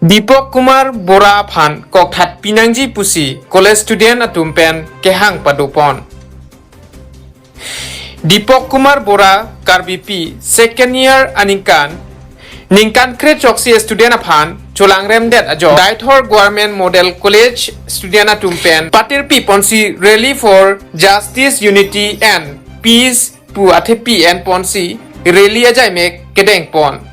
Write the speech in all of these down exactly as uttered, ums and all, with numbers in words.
Deepak Kumar Bora aphan kokthat pinangji pusi college student atum pen kehang padopon. Deepak Kumar Bora Karbipi second year aningkan, ningkan kre choksi student aphan cholangremdet ajok Deithor Government Model College student atum pen patirpi ponsi Rally for Justice, Unity and Peace pu athepi en ponsi rally ajaimek kedengpon.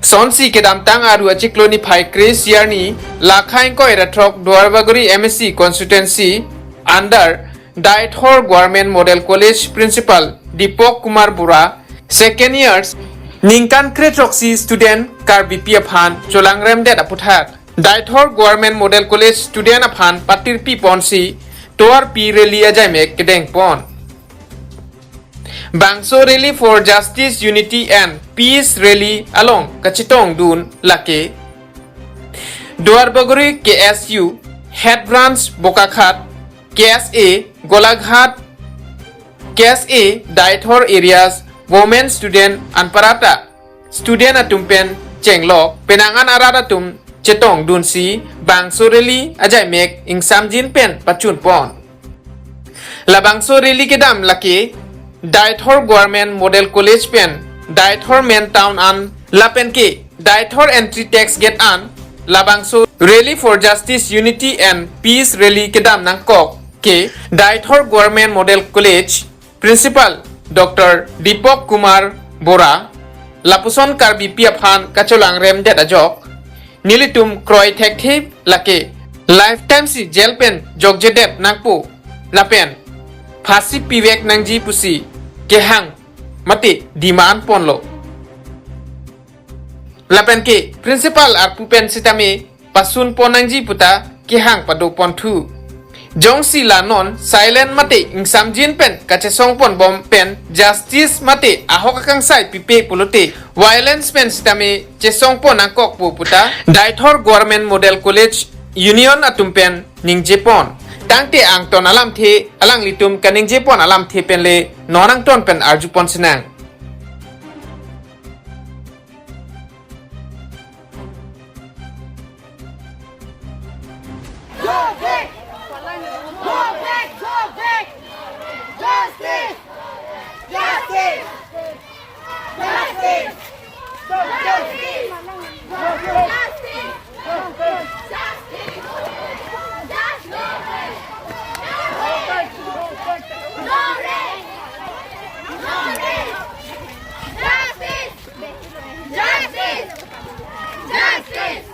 Sonsi kedamtang aru achiklo niphai kre-isi arni, lakhai ingkoi ra throk Duarbagori M A C constituency under Deithor Government Model College Principal Deepak Kumar Bora, second years, ningkan kre choksi student Karbipi aphan cholangremdet aputhak Deithor Government Model College student aphan patirpi ponsi tovarpi rally ajaimek kedengpon. Bangso Rally for Justice, Unity and Peace rally along kachetongdun lake Duarbagori K S U, Head Branch Bokakhat, K S A Golaghat, K S A Deithor areas, women student anparta student atum pen chenglok penang an arat atum chetongdunsi bangso rally ajaimek ingsamjin pen pachunpon. Labangso rally kedam lake Deithor Government Model College pen Deithor Main Town an lapen ke Deithor Entry Tax Gate an. Labangso Rally for Justice, Unity and Peace rally kedam nangkok ke Deithor Government Model College Principal Doctor Deepak Kumar Bora lapuson Karbipi aphan kacholangremdet ajok nelitum kroi thekthe lake lifetime si jail pen jokjedet nangpo lapen phasi pivek nangji pusi kehang mate demand ponlo. Lapen ke principal arpu pen sitame pasunpon nangji puta kehang padoponthu. Jongsi la non silent mate ingsamjin pen kachesongponbom pen justice mate ahok akangsai pipe pulote violence pen sitame chesongpon nangkokpo puta Deithor Government Model College Union atum pen ningjepon. Tangte angton alamthe alanglitum kaningjepon alamthe penle non angton pen arjupon sinang. Go back! Go back! Go back! Justice! Justice! Justice! Justice! Justice! Justice! Justice!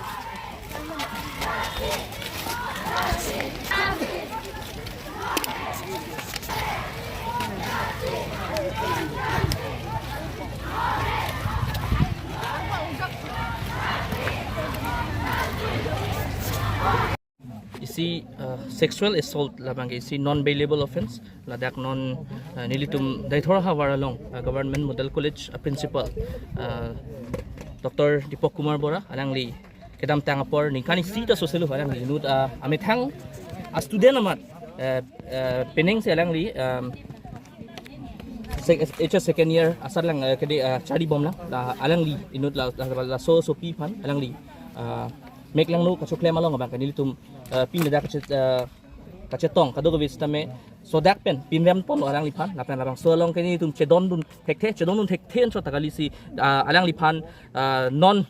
Isi uh, sexual assault labang ke isi non bailable offence. Ladak non uh, nelitum Deithor havar along uh, Government Model College uh, principal uh, Doctor Deepak Kumar Bora alangli kedamtang apor ningkan isi ta soselu alangli inut uh, amethang a student amat uh, uh, penang si alangli um, sec- H S second year asar lang uh, kede uh, chari bom lang la alangli inut la, la, la so sopi aphan alangli uh, mek langno kachoklem along abang ke nelitum uh, pin ladak kache- uh, kachetong kadokave sitame sodak pen pinrem pon alangliphan lapen labangso along ke nelitum chedondun thekthe chedondun thekthe anchot ta kali si uh, alangliphan uh, non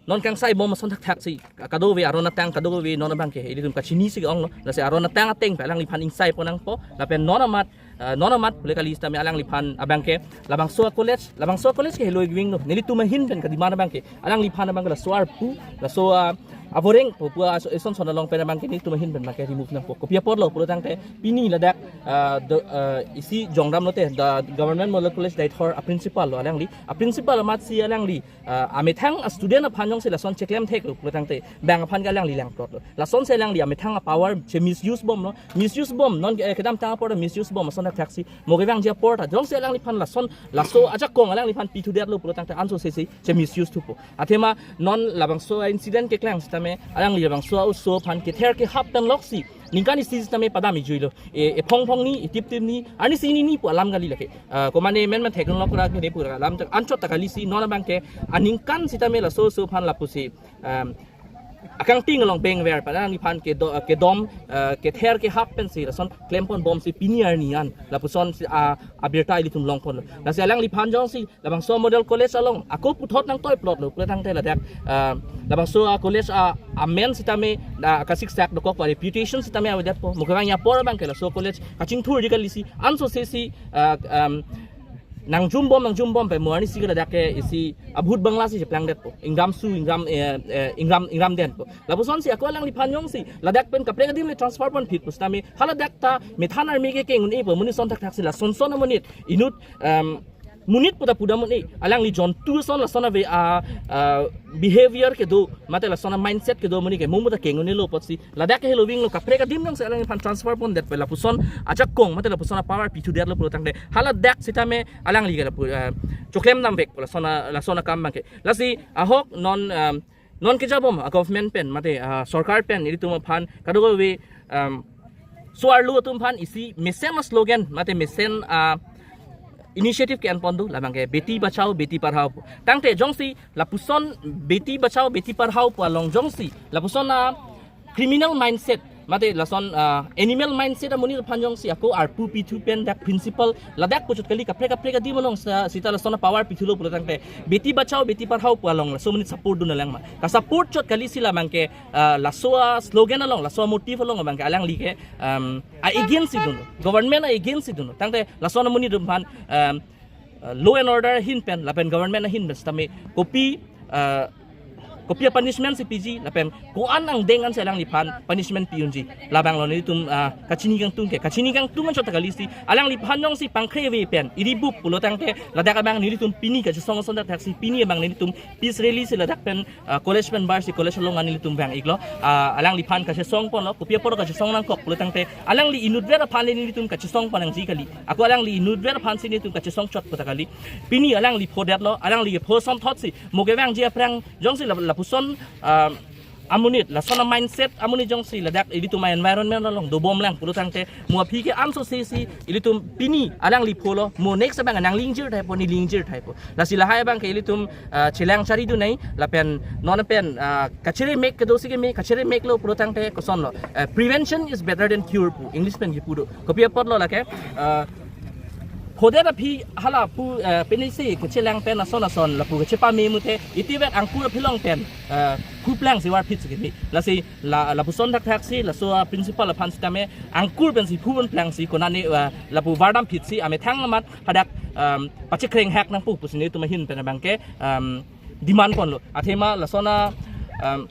non kangsai bom ason thakthak si kadokave aron atang kadokave non abang ke ilitum kachini si onglo lasi aron atang ateng pen alangliphan ingsaipon nangpo lapen non amat uh, non amat pule kali sitame alangliphan abang ke labangso college labangso college ke heloi gwing lo nelitum ahin pen kademand abang ke alangliphan abang ke laso arpu laso uh, avoreng pu pu aso eson son along pen abang ke nelitum ahin pen abang ke remove nangpo kopi apor lo pulo tangte pini ladak uh, the, uh, isi jongram lote the Government Model College Deithor a principal lo alangli a principal amat si alangli uh, amethang a student aphan jongsi lason cheklem thek lo pulo tangte bang aphan ke alangli langplot lo lason si alangli amethang a power che misuse bom lo misuse bom non eh, kedamtang apor misuse bom ason Thaksi mo kevangji apor ta jongsi alangliphan lason laso ajakong alangliphan pithu detlo pulo tangte anso sesi che misuse thupo. Athema non labangso incident keklang sitame alangli labangso oso aphan kether kehap pen loksi ningkan isi sitame padam ijuilo. E, ephong phongni, etip tipni, arnisi nini pu alam kali lake. Ah, komane men men theklong lok ra kene pura alam anchot ta kalisi non abangke aningkan sitame laso oso aphan lapusi, um, akangting along bengver pen alangliphan kedo-, kedom, eh, kether kehap pensi lason klempon bomsi pini arni an lapuson si, ah, abirta ilitum longponlo. Lasi alangliphan jongsi labangso model college along ako puthot nangtoi plotlo pulo tangte ladak, ah, labangso a college a amen sitame na kasiksak dokok pa reputation sitame avedetpo. Mo kevangji apor abangke laso college kachingthurji kalisi anso sesi, ah, um, nangjumbom nangjumbom pen mo arnisi ke ladak ke isi abhut bangla si cheplangdetpo. Ingram su, ingram, eh, eh, ingram, ingram denpo. Lapusonsi ako alangliphan jongsi ladak pen kaprek adim le transfer ponphit pusitame haladak ta methan army ke keng un-epo, monit ason thakthaksi lasonson amonit inut, em, monit puta pudam un-e, alangli jontu ason lason ave a, a behavior kedo mate lason amindset kedo amonit ke mo puta keng un-elo apotsi ladak ke heloving lo kaprek adim jongsi alangliphan transfer pondetpo lapuson ajakong mate lapuson apower pithu detlo pulo tangte haladak sitame alangli ke lapu, eh, choklem damvekpo lason a, lason akam abangke. Lasi ahok non, em, non kejabom a government pen mate, ah, sorkar pen ilitum aphan kadokave, em, so-arlo atum aphan isi mesen aslogan mate mesen, ah, initiative ke-enpon do labangke Beti Bachao Beti Padhao pu. Tangte jongsi lapuson Beti Bachao Beti Padhao pu along jongsi lapuson a criminal mindset mate lason, ah, animal mindset amonit aphan jongsi ako arpu pithu pen dak principal ladak puchot kali kaprek kaprek adim along sa sita lason apower pithulo pulo tangte Beti Bachao Beti Padhao pu along laso amonit support dun alang ma. Kasupport chot kalisi labangke, ah, laso aslogan along laso amotive along abangke alangli ke, um, a against si dun. Government a against si dun. Tangte lason amonit atum aphan, um, uh, law and order ahin pen lapen government ahin pen sitame kopi, uh, kopi apunishment si piji lapen ko-an angdeng ansi alangliphan punishment pi-unji. Labanglo nelitum, uh, kachini kangtung ke. Kachini kangtung anchot ta kalisi alangliphan jongsi pangkre ave pen iribup pulo tangte ladak abang nelitum pini kachesong ason thakthaksi pini abang nelitum peace rally si ladak pen, uh, college pen bar si college along an nelitum vang-iklo. Uh, alangliphan kachesong ponlo, kopi apor kachesong nangkok pulo tangte alangli inutvet aphan le nelitum kachesong pon nangji kali. Ako alangli inutvet aphansi nelitum kachesong chot puta kali. Pini alangli phodetlo, alangli pho somthotsi mo kevangji aphrang jongsi lap-, lapuson, ah, amonit, lason amindset amonit jongsi ladak ilitum a-environment along dobomlang pulo tangte mo aphi ke anso sesi ilitum pini alangli pholo, mo next abang nanglingjir thaipo, nelingjir thaipo. Lasi lahai abangke ilitum, ah, chelang chari dun nai lapen non pen, ah, kachere mek kedo si keme, kachere meklo pulo tangte kosonlo. Ah, prevention is better than cure pu English pen kipu do. Kopi apotlo lake, ah, phodet aphi hala pu, ah, penisi kachelang pen ason ason lapu kachepame mute itivet angkur aphi along pen, ah, phu plangsi varphit si keme. Lasi la, lapuson thakthaksi laso a-principal aphan sitame angkur pensi phu un plangsi konane, ah, lapu vardamphitsi amethang amat hadak, um, pachekreng hak nangpo pusi nelitum ahin pen abangke, um, demand ponlo. Athema lason a, um,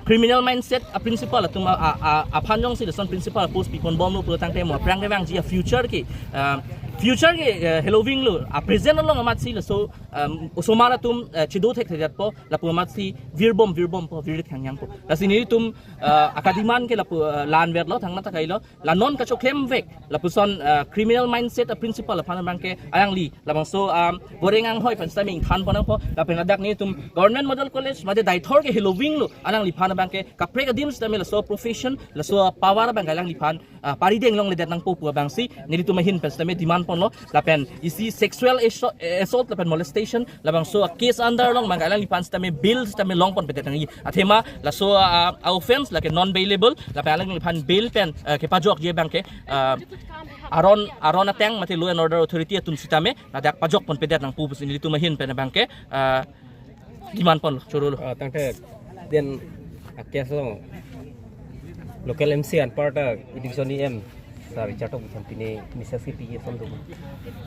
criminal mindset a-principal atum a, a, a, aphan jongsi lason principal post piponbomlo pulo tangte mo aphrang kevangji a-future ke, um, future ke, uh, heloving lo, a-present along amatsi laso, um, osomar atum, uh, chedo thekthedetpo, lapu amatsi virbom virbompo, virdik thangyangpo. Lasi nelitum, uh, akademand ke lapu, uh, la-anvetlo, thangnatta kailo. La non kachoklemvek lapuson, ah, criminal mindset a-principal aphan abangke alangli labangso, ah, goreng anghoi pen sitame ingthan pon nangpo lapen ladak nelitum Government Model College mate Deithor ke heloving lo alangliphan abangke kaprek adim sitame laso profession laso power abangke alangliphan, ah, parideng longledet nangpo pu abangsi nelitum ahin pen sitame demand ponlo lapen isi sexual assault, assault lapen molestation labangso a-case under along abangke alangliphan sitame bail sitame longponpedet nangji. Athema laso a, a-offence lake non bailable lapen alangliphan bail pen, eh, kepajokji abangke, eh, aron, aron ateng mate law and order authority atum sitame ladak pajokponpedet nangpo pusi nelitum ahin pen abangke, eh, demand ponlo, chorolo. Ah, tangte den a-case along local M C anparta division E M sir Richard Tokbi aphan pine message kepiji ason do.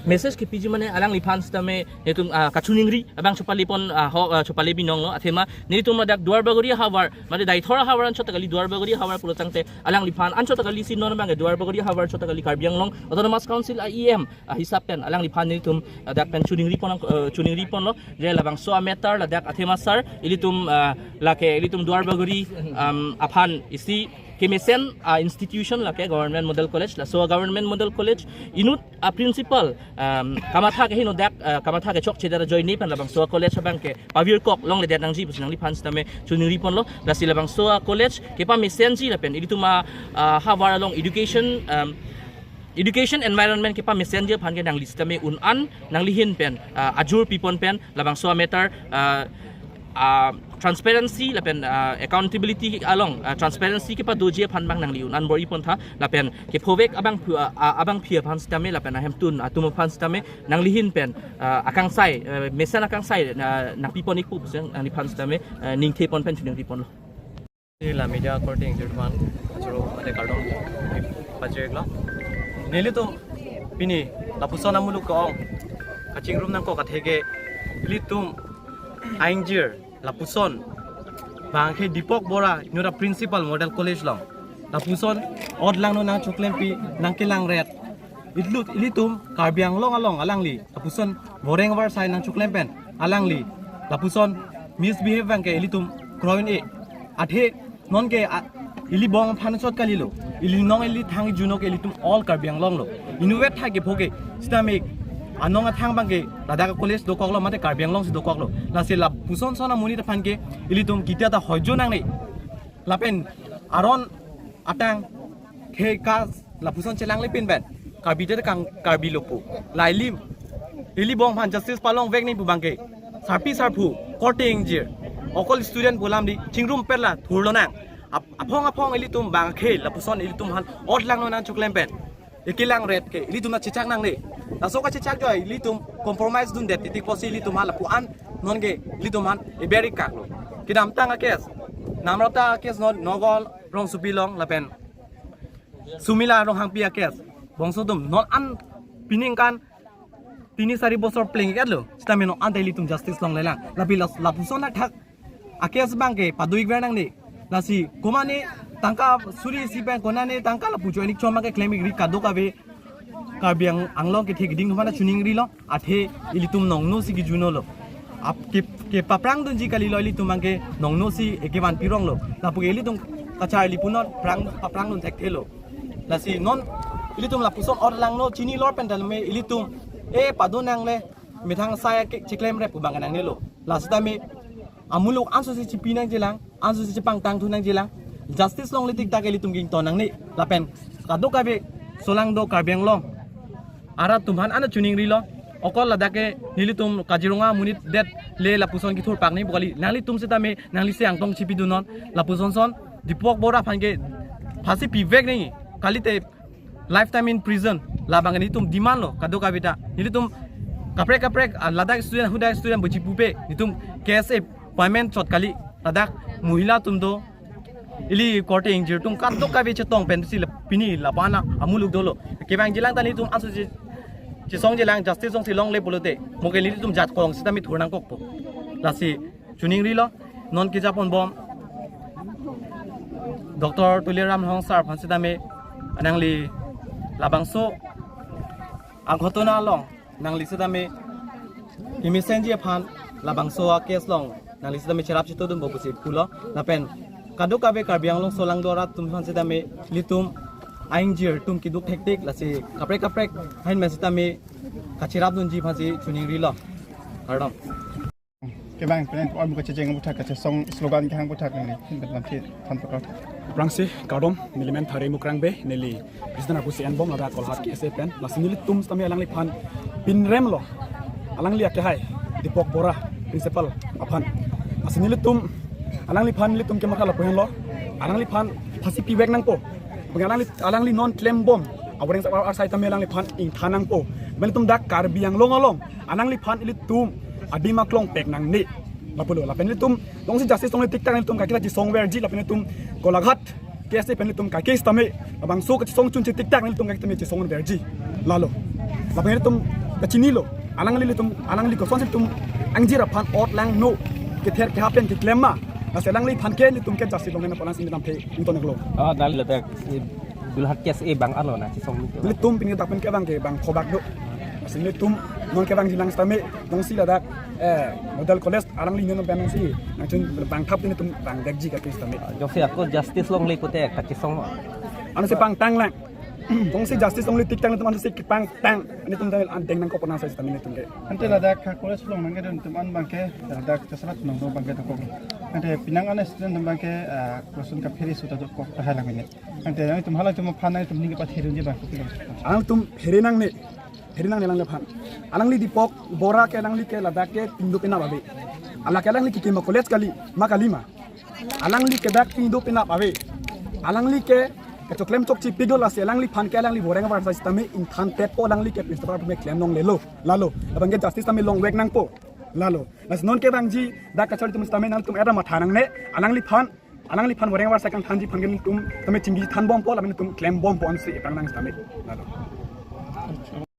Message kepiji mane alangliphan sitame nelitum, ah, kachiningri abang chopale pon, ah, ho, ah, chopale binonglo athema nelitum ladak Duarbagori ahavar mate Deithor ahavar anchot ta kali Duarbagori ahavar pulo tangte alangliphan anchot ta kalisi non abangke Duarbagori ahavar anchot ta kali Karbi Anglong Autonomous Council a-E M ahisap pen alangliphan nelitum ladak pen chiningri pon, eh, chiningri ponlo je labangso a-matter ladak athema sir ilitum, ah, lake ilitum Duarbagori, um, aphan isi Kemesen a institution lake Government Model College, laso Government Model College inut a principal, um, kamatha ke henodak, uh, kamatha ke chokche dara joine pen labangso college abang ke pavirkok longledet nangji pusi nangliphan sitame choningri ponlo. Lasi labangso college kepamesenji lapen ilitum a, uh, havar along education, um, education environment kepamesenji aphan ke nangli sitame un-an nangli ahin pen, uh, ajur pipon pen labangso matter, uh, uh, transparency lapen, uh, accountability along, uh, transparency kepadoji aphan abang nangli un-an bor-i pontha lapen kephovek abang phu-, uh, uh, abangpi aphan sitame lapen ahemtun atum aphan sitame nangli ahin pen, uh, akangsai, uh, mesen akangsai, uh, nangpipon-ikpo pusi nangliphan sitame, uh, ningthe pon pen choningri ponlo. Ila media korte ingjir aphan, achoro mate kardom pajirlo. Nelitum pini lapuson amuluk ke-ong kachingrum nangkok atheke ilitum aingjir lapuson abang ke Dipak Bora inut a principal Model College along lapuson ot langno nangchoklempi nangkelangret. Itlut ilitum Karbi Anglong along alangli lapuson voreng varsai nangchoklem pen alangli lapuson misbehave abang ke ilitum kroi un-e. Athe non ke a, ili bong aphan chot kalilo. Ili nong ili thang ijuno ke ilitum all Karbi Anglong lo. Inutvet thai kepho ke sitame anong athang abang ke ladak college dokoklo mate Karbi Anglong si dokoklo. Lasi lapuson son amonit aphan ke ilitum kitia ta hoijo nangne. Lapen aron atang ke ka lapuson chelanglepin pen Karbi te kang Karbi lo pu. La ili, ili bong aphan justice palongvek nangji pu abang ke sarpi sarpo korte ingjir okol student pu alam di chingrum perla thurlonang. Ap-, aphong aphong ilitum abang ke lapuson ilitum aphan ot langno nangchoklem pen ekelangret ke ilitum nangchechak nangne. Laso kachechak joi ilitum compromise dundet titik pusi ilitum aphan lapu-an non ke ilitum aphan eber-ik kaklo. Kedamtang a case, Namrata case non Nogol Rongsopi along lapen Sumila Ronghangpi a case, bangso atum non an piningkan tini sari bosor pleng-iklo. Sitame non an ta ilitum justice longlelang. Lapi las-, lapuson athak a case abang ke pado-ikver nangne. Lasi komane tangka suri isi pen konane tangka lapu cho-en-ik chom abang ke klem-ikri kadokave Karbi Ang-, Anglong kethe keding atum aphan choningrilo. Athe ilitum nongno si kejunolo. Ap-, ke, kepaprang dunji kalilo, ilitum abang ke nongno si ekevan pironglo. Lapu ke ilitum kacharli punon prang, paprang dun thekthelo. Lasi non ilitum lapuson ot langno chinilor pen tame ilitum e pado nangle methang sai ke chiklemrep pu abang ke nangnelo. Lasi tame amuluk anso si chipi nangjilang, anso si chepangtangthu nangjilang. Justice longle tik tak ilitum ington nangne. Lapen kadokave solangdo Karbi Anglong arat atum aphan an choningrilo. Okol ladak ke nelitum Kaziranga amonit det le lapuson kethur pak nangji pu kali. Nanglitum sitame nangli si angtong chipidunon. Lapuson son Dipak Bora aphan ke phasi pivek nangji. Kalite lifetime in prison. Labang nelitum demand lo kadokave ta. Nelitum kaprek kaprek, ah, ladak student, hudak student buji pupe. Nelitum K S A appointment chot kali. Ladak mohila atum do. Ili korte ingjir atum kadokave chetong pensi la pini lapu-an amuluk dolo. Kevangjilang ta nelitum anso che-, chesongjilang justice jongsi longle pulote. Mo ke nelitum jat kolong sitame thur nangkokpo. Lasi choningrilo, non kejaponbom Doctor Tuliram Ronghang sir aphan sitame nangli labangso aghotona along nangli sitame kemesenji aphan labangso a case along nangli sitame cherap chetodunpo pusi pulo. Lapen kadokave Karbi Anglong solangdo arat atum aphan sitame ilitum aingjir atum keduk thektik, lasi kaprek kaprek ahin pen sitame kacherap dunji aphansi choningrilo. Kardom. Kevang pen oi mo kachecheng aputhak, kachesong slogan kehang aputhak nangli hin pen lamthe than pakar. Aphrangsi kardom, neli men Thare Mukrang Bey, neli president apusi enbom ladak Kolhat K S A pen. Lasi nelitum sitame alangliphan pinremlo. Alangli akehai Dipak Bora principal aphan. Lasi nelitum alangliphan nelitum kematha lapu henlo. Alangliphan phasi pivek nangpo. Bang alangli, alangli non klembom avoreng sa arsai tame alangliphan ingthan nangpo. Nelitum dak Karbi Anglong along alangliphan ilitum adim aklong pek nangne. Lapulo, lapen ilitum jongsi justice longle tik tak nelitum kaiketa chesongverji, lapen ilitum Golaghat K S A pen ilitum kaike sitame labangso kachesong chunche tik tak nelitum kaiketa me chesongverji. Lalo. Lapen ilitum kachinilo. Alangli ilitum, alangli kosonsi ilitum aingjir aphan ot langno kether keha pen keklem ma. Lasi alangliphan ke ilitum ke justice longle nangpo, lasi ilitum phe ington nanglo. Oh, dal ladak, eh, Golaghat K S A abang arlo nangchesong nangji. Ilitum pini dak pen ke abang ke bang khobak do. Sini tum non kevangji lang sitame, jongsi ladak, eh, Model College alangli non pen jongsi nangchun bang thap tene tum bang dekji kati sitame. Jongsi ako justice longle pute kachesong. Ansi pangtang lang. Jongsi justice longle tik tang tum ansi pangtang. Netum tang an deng nangkok pona sa sitame netum ke. Ante ladak ka college along nangkedun tum an abangke ladak chesalat nong do abangke dokok. Ante penang an student tum abangke, ah, question kaphere suta dokok tahai lang minute. Ante nangtum hala tum aphan nangtum ning kepathirunji abang kopilo? Alangtum phere nangne, phere nangne alangliphan. Alangli Deepak Bora ke alangli ke ladak ke pingdo penap ave. Hala ke alangli kekim a-college kali, ma kali ma. Alangli ke dak pingdo penap ave. Alangli ke kechoklem chokche pik do, lasi alangliphan ke alangli voreng avar sa sitame ingthan tet po, alangli ke principal pume klem longlelo. Lalo, labang ke justice tame longvek nangpo. Lalo, lasi non kevangji dak kachari tum sitame nangtum era matha nangne, alangliphan, alangliphan voreng avar sa kangthanji aphan ke netum tame chingki than bompo, lapen netum klem bompo ansi epang nang sitame. Lalo.